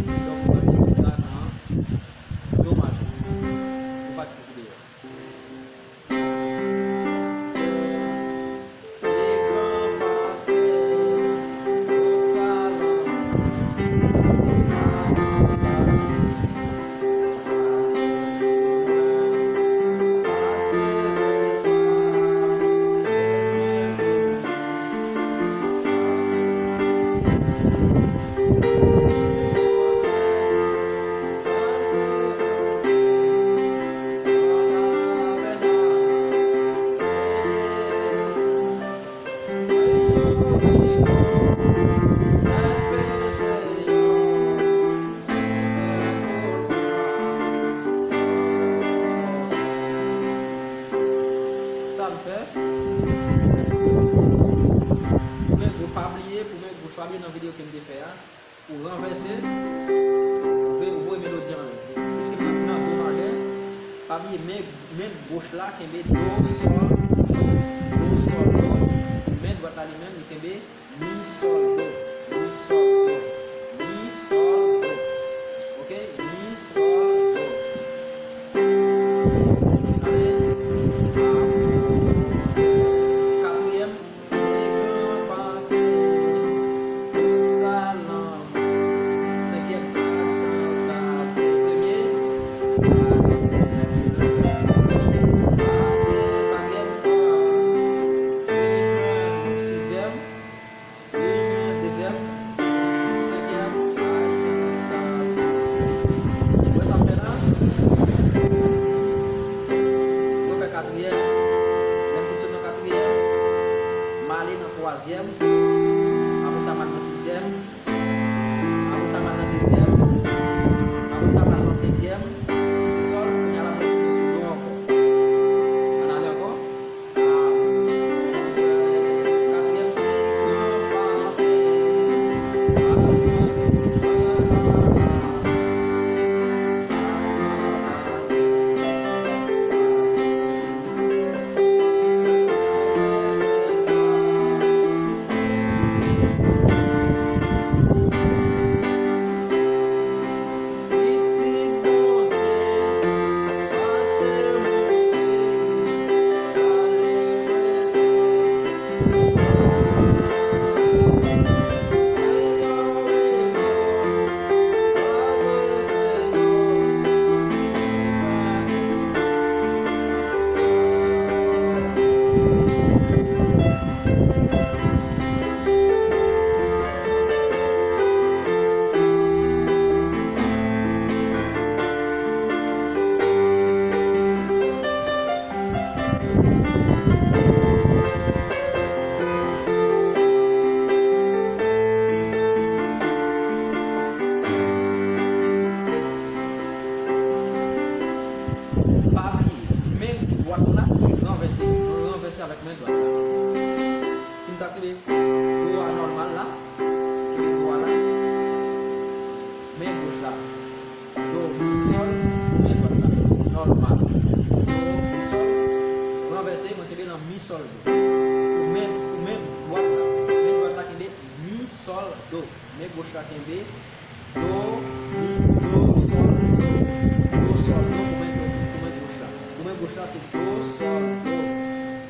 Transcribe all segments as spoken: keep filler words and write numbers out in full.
Donk, nou pral itilize sa nan do majè. Nou pati pou videyo a. Sa m fè. Pou men gwo, pa bliye, pou men gwo, pa bliye nan videyo ke m te fè a, ou ranvèse, ou voye, ou voye melodi anlè. Piske m nan do majè, pa bliye men, men goch la kenbe do, sòl, do, do, sòl, do. Men dwat la li menm, li kenbe mi, sòl, do. Mi, sòl, do. Mi, sòl, do. Ok? Mi, sòl, do. Ale. Katriyèm. Pi gran pase tout sa lanmou. Senkyèm. Katriyèm. Sizyèm. Dezyèm, senkyèm, ou wè sa m fè la? Mwen fè katriyèm, lè m fin sot nan katriyèm, m ale nan twazyèm, apre sa m al nan sizyèm, apre sa m al nan dezyèm, apre sa m al nan senkyèm, se sòl, kounye a la mwen tounen sou do ankò. Ann ale ankò. Pitit Bondye, mache monte, ale prete. Pa bliye, men dwat la, li ranvèse. Mwen ranvèse avèk men dwat la. Si m ta kenbe do a nòmal la, kenbe do a la, men goch la, do, mi, sòl, men dwat la, nòmal. Do, mi, sòl, ranvèse, mwen kenbe nan mi, sòl, do. Pou men, pou men dwat la, men dwat la kenbe mi, sòl, do. Men goch la kenbe do, mi, do, sòl, do. Do, sòl, do, pou men, do, pou men goch la. Pou men goch la, se do, sòl, do.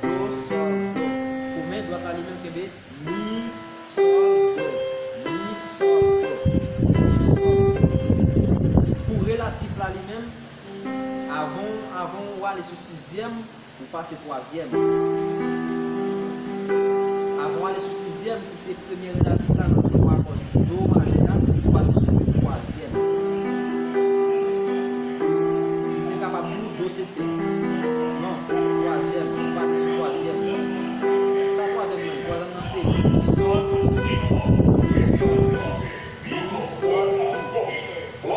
Do, sòl, do. Pou men dwat la, li menm kenbe mi, sòl, do. Mi, sòl, do. Mi, sòl, do. Pou relatif la, li menm, avan, avan w ale sou sizyèm, ou pase twazyèm. Avan w ale sou sizyèm, ki se premye relatif la nan twa kòd do majè a, ou pase sou twazyèm. Ou te kapab di w do setyèm. Non, twazyèm, ou pase sou twazyèm. Sa twazyèm nan? Twazyèm nan se mi, sòl, si. Mi, sòl, si. Mi, sòl, si. Mi,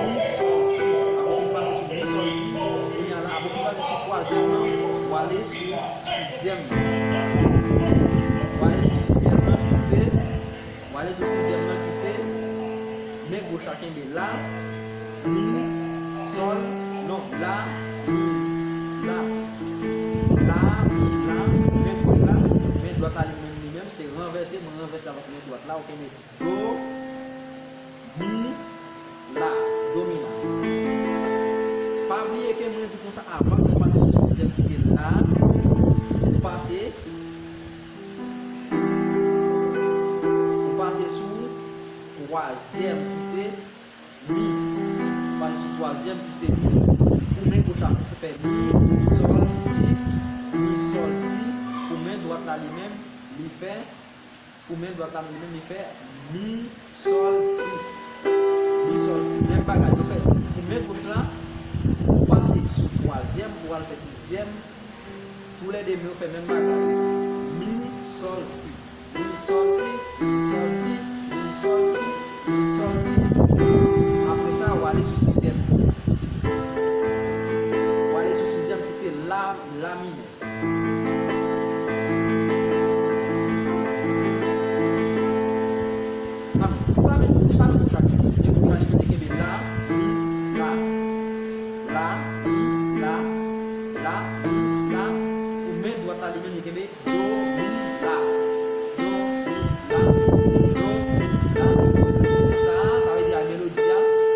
mi, sòl, si. Apre w fin pase sou mi, sòl, si, kounye a la, apre w fin pase sou twazyèm nan, w ale sou sizyèm nan. W ale sou sizyèm nan ki se, w ale sou sizyèm nan ki se, men goch la kenbe la, mi, sòl, non, la, mi, la, la, mi, la, men goch la, men dwat la li menm, li menm, se ranvèse, mwen ranvèse avèk men dwat la, ou kenbe do, mi, Pandan w pase sou sizyèm ki se la, ou pase, ou pase sou twazyèm ki se mi. Ou pase sou twazyèm ki se mi. Pou men goch la, se fè mi, sòl, si, mi, sòl, si. Pou men dwat la, li menm, li fè Pou men dwat la, li menm, li fè mi, sòl, si. Mi, sòl, si. Menm bagay. Yo fè pou men goch la, ou pase sou twazyèm, ou al fè sizyèm. Toulède men yo fè menm bagay. Mi, sòl, si. Mi, sòl, si. Mi, sòl, si. Mi, sòl, si. Mi, sòl, si. Apre sa, ou ale sou sizyèm. Ou ale sou sizyèm ki se la, la minè. Sa men, sa men goch la kenbe. Men goch la li kenbe la, li, la. La, li, la. La, li, la. Pou men dwat la li menm li kenbe do, mi, la. Do, mi, la. Do, mi, la. Sa, sa vle di a melodi a,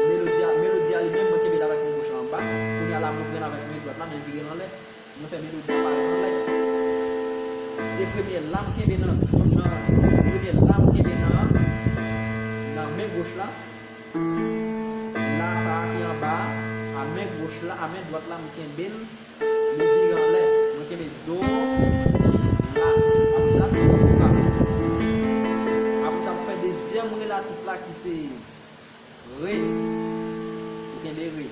melodi a, melodi a li menm mwen kenbe l avèk men goch la anba. Kounye a la mwen pran l avèk men dwat la, men vire l anlè. Mwen fè melodi a parèt anlè. Se premye la m kenbe nan, nan, premye la m kenbe nan, nan men goch la. La sa a ki anba a, a men goch la, a men dwat la m kenbe l, li vire anlè. Mwen kenbe do, la. Apre sa, frape. Apre sa, pou fè dezyèm relatif la ki se re. Ou kenbe re.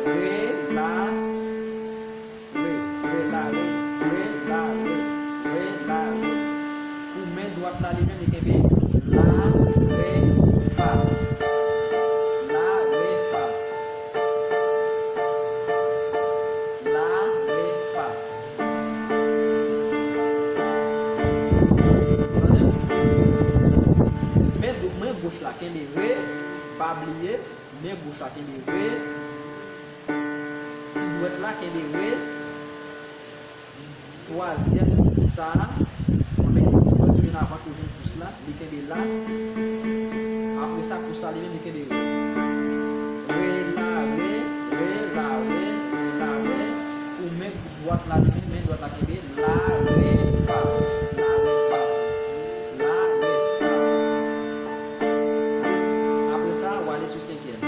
Re, la, re, re, la, re, re, la, re, re, la, re. Pou men dwat la, li menm, li kenbe la, re, fa. La, re, fa. La, re, fa. Men, men goch la kenbe re, pa bliye, men goch la kenbe re, ti dwèt la kenbe re, twazyèm pous sa a, mwen toujou nan avan toujou pous la, li kenbe la. Apre sa, pous la li menm, li kenbe re. Re, la, re, re, la, re, re, la, re. Pou men dwat la, li menm, men dwat la kenbe la, re, fa. La, re, fa. La, re, fa. Apre sa, w ale sou senkyèm.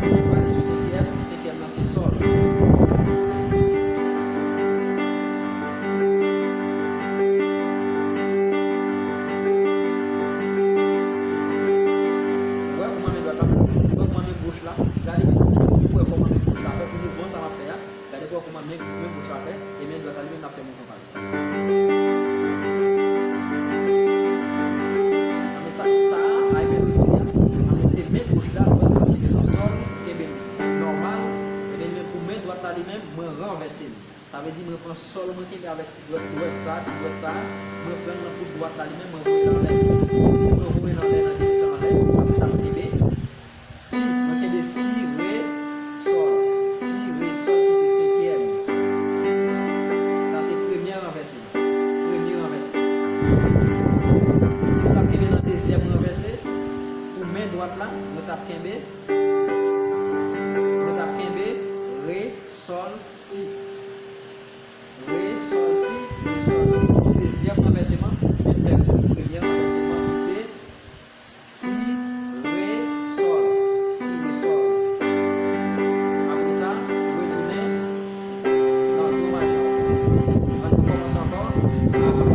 Ou pale sou senkyèm, senkyèm nan se sòl. Ou wè kòman men dwat la, ou wè kòman men goch la, gade, ou wè kòman men goch la fè pou mouvman sa m ap fè a. Gade pou wè kòman men, men goch la fè, e men dwat la li menm ap fè mouvman pa l. Anben sa, sa a, ay melodi a. Anben se men goch la, ou wè sa ki gen nan sòl, kenbe l nòmal. Ebyen, men pou men dwat la li menm, mwen ranvèse l. Sa vle di, mwen pran sòl, mwen kenbe avèk dwèt, dwèt sa, ti dwèt sa, mwen pran l nan pou dwat la li menm, mwen voye l anlè. Mwen voye l anlè, nan desann anlè, apre sa mwen kenbe. Si, mwen kenbe si, re, sòl. Si, re, sòl ki se senkyèm. Sa se premyè ranvèseman. Premye ranvèseman. Si m t ap kenbe nan dezyèm ranvèse, pou men dwat la, mwen t ap kenbe, mwen t ap kenbe re, sòl, si. Re, sòl, si, re, sòl, si. Pou dezyèm ranvèseman, men m fè premye ranvèseman ki se si, re, sòl. Si, re, sòl. Apre sa, retounen nan do majè. Ann rekòmanse ankò. A, bon,